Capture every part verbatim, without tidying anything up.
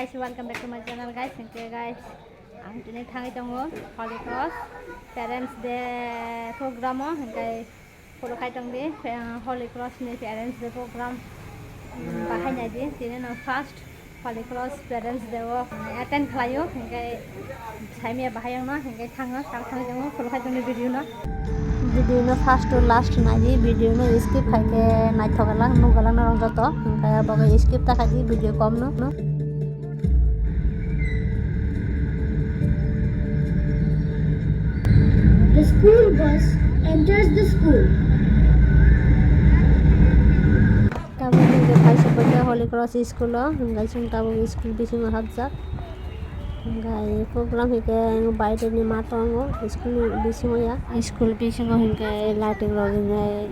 Guys, welcome back to my channel, guys. Hingke, guys, ang tini thangwi tongo Holy Cross Parents Day program o, hingke follow khai tong di, eh, Holy Cross ni Parents Day program, mm, bahai nai di, tini no first Holy Cross Parents Day o attend khlaio, hingke saimya bahai wngno, hingke thango, sal thangwi tongo, follow khai tong di video no. Video no first to last nai di, video no skip khai khe naithok elak, nuk elak norok joto, hingke abo khe skip ta khai di video kom no. The school bus enters the school. Tabuk hingke kaisa pore Holy Cross school o, hingke chwng tabuk school bisingo hapjak. Hingke program hingke baireni mat o tongo, school ni bisingo ya. School bisingo hingke lighting rok rinai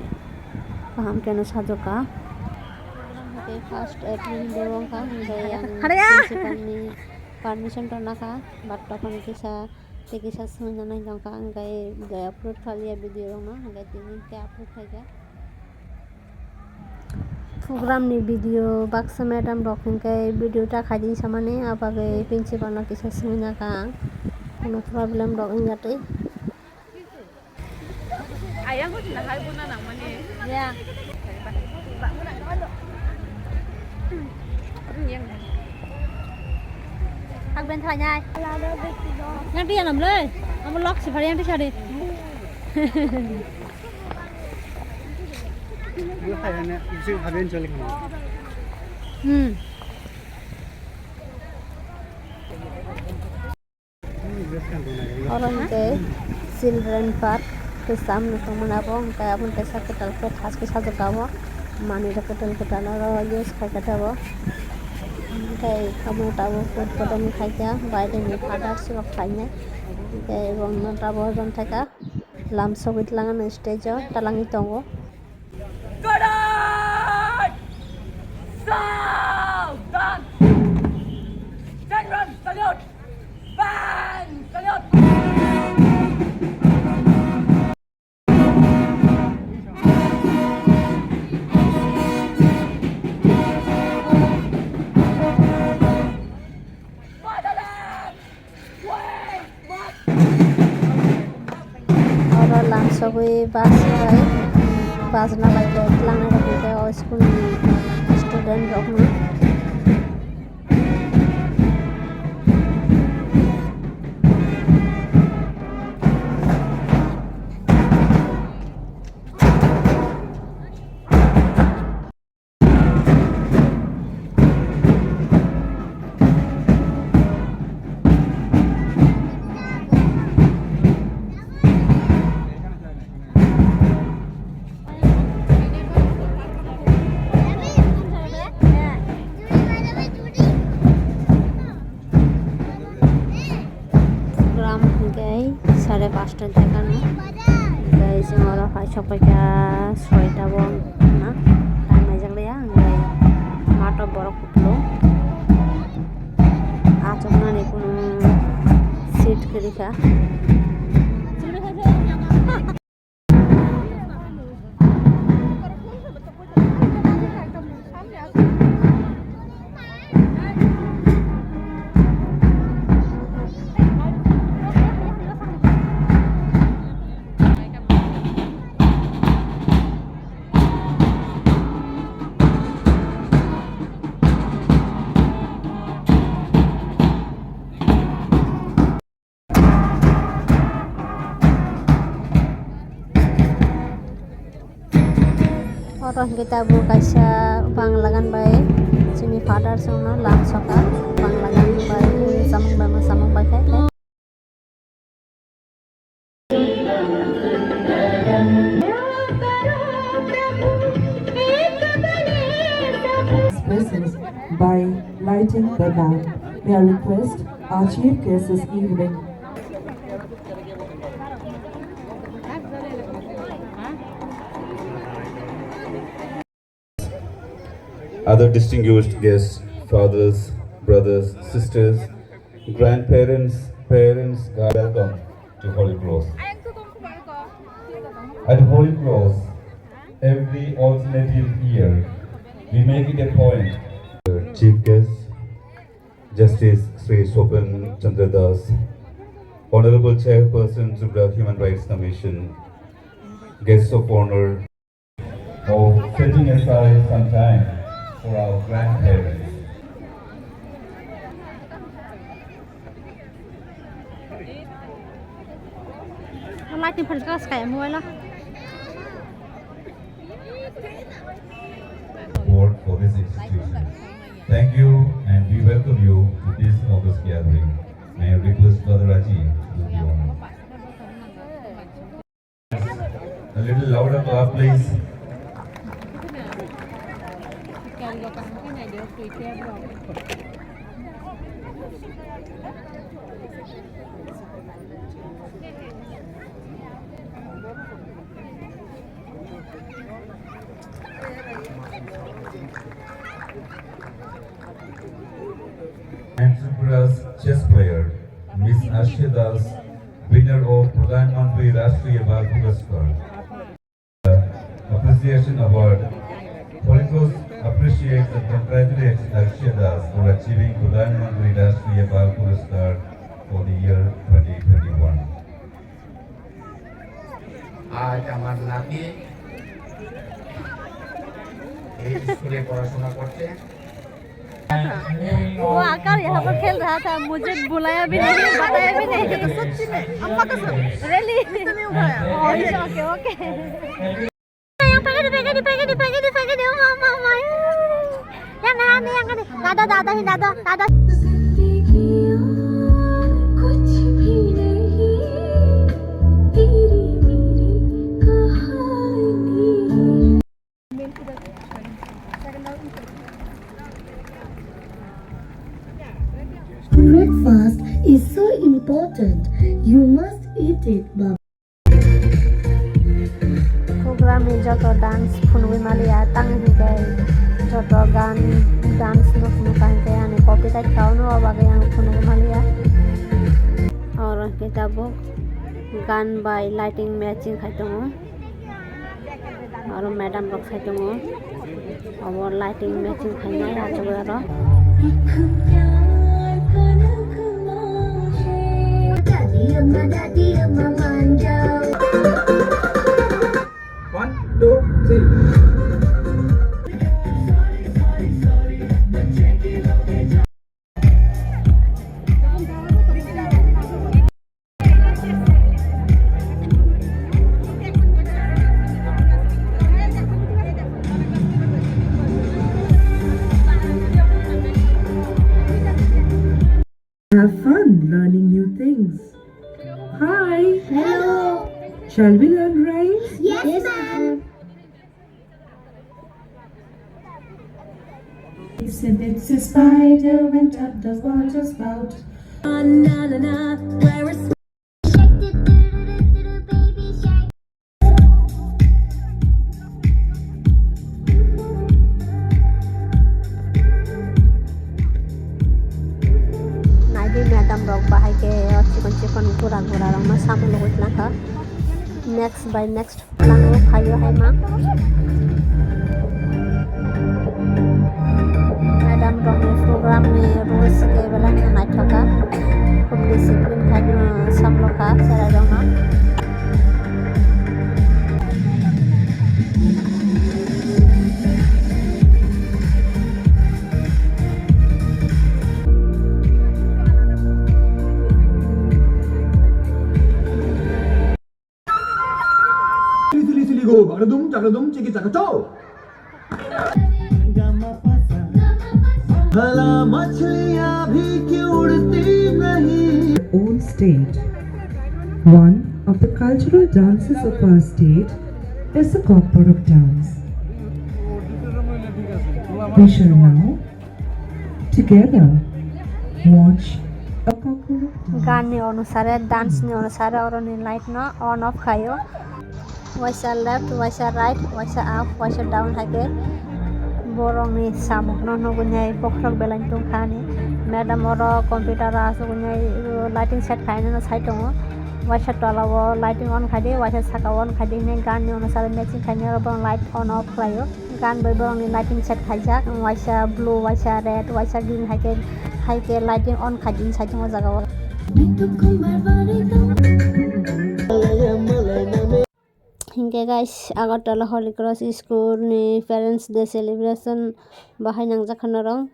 kaham khe no sajokha. Hingke first April day wngkha, hingke ang principal ni permission rwna kha, but tokon kisa tei kisa swngna nai tongkha, hingke upload khaliya video rokno, hingke tini hingke upload khaikha. Program ni video baksa madam rok hingke video ta khaidi samani, abagwi principal no kisa swngna kha ang, kono problem rok wngya twi. Ayang ko sina hai guna nang mani. Ya. Hak ben thai nai. Yang ti yang am le. Am lok si phari yang ti sari. Hmm. Oro hingke children park khe sam no tongmani abo, hingke aboni kaisa kwtal khe thaske sajak abo, manwi rok kwtal kwtal oro use khaikha tabuk, hingke omo tabuk food bodol khaikha, baireni fathers rok khainai, hingke ebo tabuk hojom thaikha, lamsogwi twlangani stage o twlangwi tongo. Correct! South done! General salute! Bang salute! Fatherland! Oro lamsogwi bus bai bajna bai khe twlangnai rok hwnkhe o school ni student rokno. Program hingke sare pasta jakano, hingke chwng oro hai sokphaikha soita bo wngkha na, time naijak liya, hingke mato borok kupulung achuknani kunu seat kwrwikha. Oro hingke tabuk kaisa banglagan bai chini father chwngno lam soka, banglagan bai samung bai ma samung bai khe. Presents by lighting the lamp. May I request our chief guest this evening. Other distinguished guests, fathers, brothers, sisters, grandparents, parents, guardians, welcome to Holy Cross. At Holy Cross, every alternative year, we make it a point. Chief guest, Justice Sri Sopan Chandra Das, Honorable Chairperson Tripura Human Rights Commission, Guests of Honor, of setting aside some time for our grandparents. Lighting phan kas kaya mobile. Support for this institution. Thank you and we welcome you to this August gathering. May I request Brother Raji to be honored. A little louder, uh, please. And Tripura's chess player, Miss Ashya Das, winner of Pradhan Mantri Rashtriya Bal Puraskar. Appreciation Award. Politos appreciates and congratulates Ashya Das for achieving Pradhan Mantri Rashtriya Bal Puraskar for the year twenty twenty-one. আজ আমার নাতি এই স্কুলে পড়াশোনা করছে। वो आकर यहाँ पर खेल रहा था, मुझे बुलाया भी नहीं, बताया भी नहीं। तो सच्ची में, अम्मा कसम। Really? इसने नहीं उठाया। Oh, okay, okay। Yang pegani, pegani, pegani, pegani, pegani, oh, mama, mama. Yang na, yang na, yang na. Dada, dada, hi, dada, dada. Breakfast is so important. You must eat it, Baba. Program ni joto dance phunugwi maliya, tang hinkhe joto gan dance no phunukha hinkhe ani copyright kha, ono o bagwi ang phunugwi maliya. Oro hinkhe tabuk gan bai lighting matching khai tongo. Oro madam rok sai tongo. Obo lighting matching khainai achukya rok. One, two, three. Have fun learning new things. Hi. Hello. Shall we learn rhymes? Yes, ma'am. Itsy bitsy spider went up the water spout. Na, na, na, where is Naidi madam rok bahai khe o chikon chikon gura gura rok no samung nugwi tlangkha. Next by next. Lango phaio hai ma. Madam rokni program ni rules khe belai no naithok kha. Khub discipline khai no samlo kha cherai rok no. Sili sili sili go, bagradum chagradum chiki chaka chow. भला मछलियां भी क्यों उड़ती नहीं। Own state. One of the cultural dances of our state is the Kokborok dance. We shall now together watch a Kokborok dance. Gan ni onusare, dance ni onusare oroni light no on off khaio. Waisa left, waisa right, waisa up, waisa down hai khe borok ni samung no nugwi nai bokhorok belai tong kha ni. Madam oro computer o asugwi nai lighting set khainai no sai tongo. Waisa tola o lighting on khai di, waisa saka o on khai di hinwi gan ni onusare matching khainai oro borok light on off khlaio. Gan bai borokni lighting set khaijak, waisa blue, waisa red, waisa green hai khe Hai ke lighting on khai din saichung o jaga o. Hinkhe guys, Agartala Holy Cross School ni Parents Day celebration bahai nangjakha norok.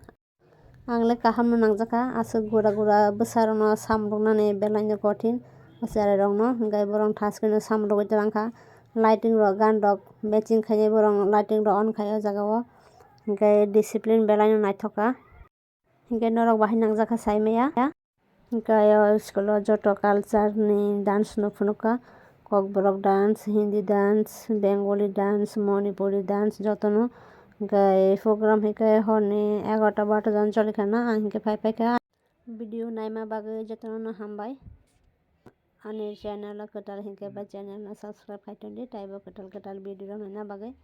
Ang le kaham no nangjakha, aswk gura gura bwsa rok no samruknani belai no kothin, o cherai rok no, hinkhe borok thas khe no samrugwi twlang kha, lighting rok gan rok matching khainai borok lighting rok on khai o jaga o, hinkhe discipline belai no naithok kha. Hinkhe norok bahai nangjakha saimaya. Hinkhe o school o joto culture ni dance no phunukha. Kokborok dance, Hindi dance, Bengali dance, Manipuri dance jotono. Hinkhe program hinkhe horni egarota barota jan choli khana. Ang hinkhe phai phai kha. Video naima bagwi jotono no hambai. Ani channel o kwtal hinkhe bai channel no subscribe khai tondi. Taibo kwtal kwtal video rok naina bagwi.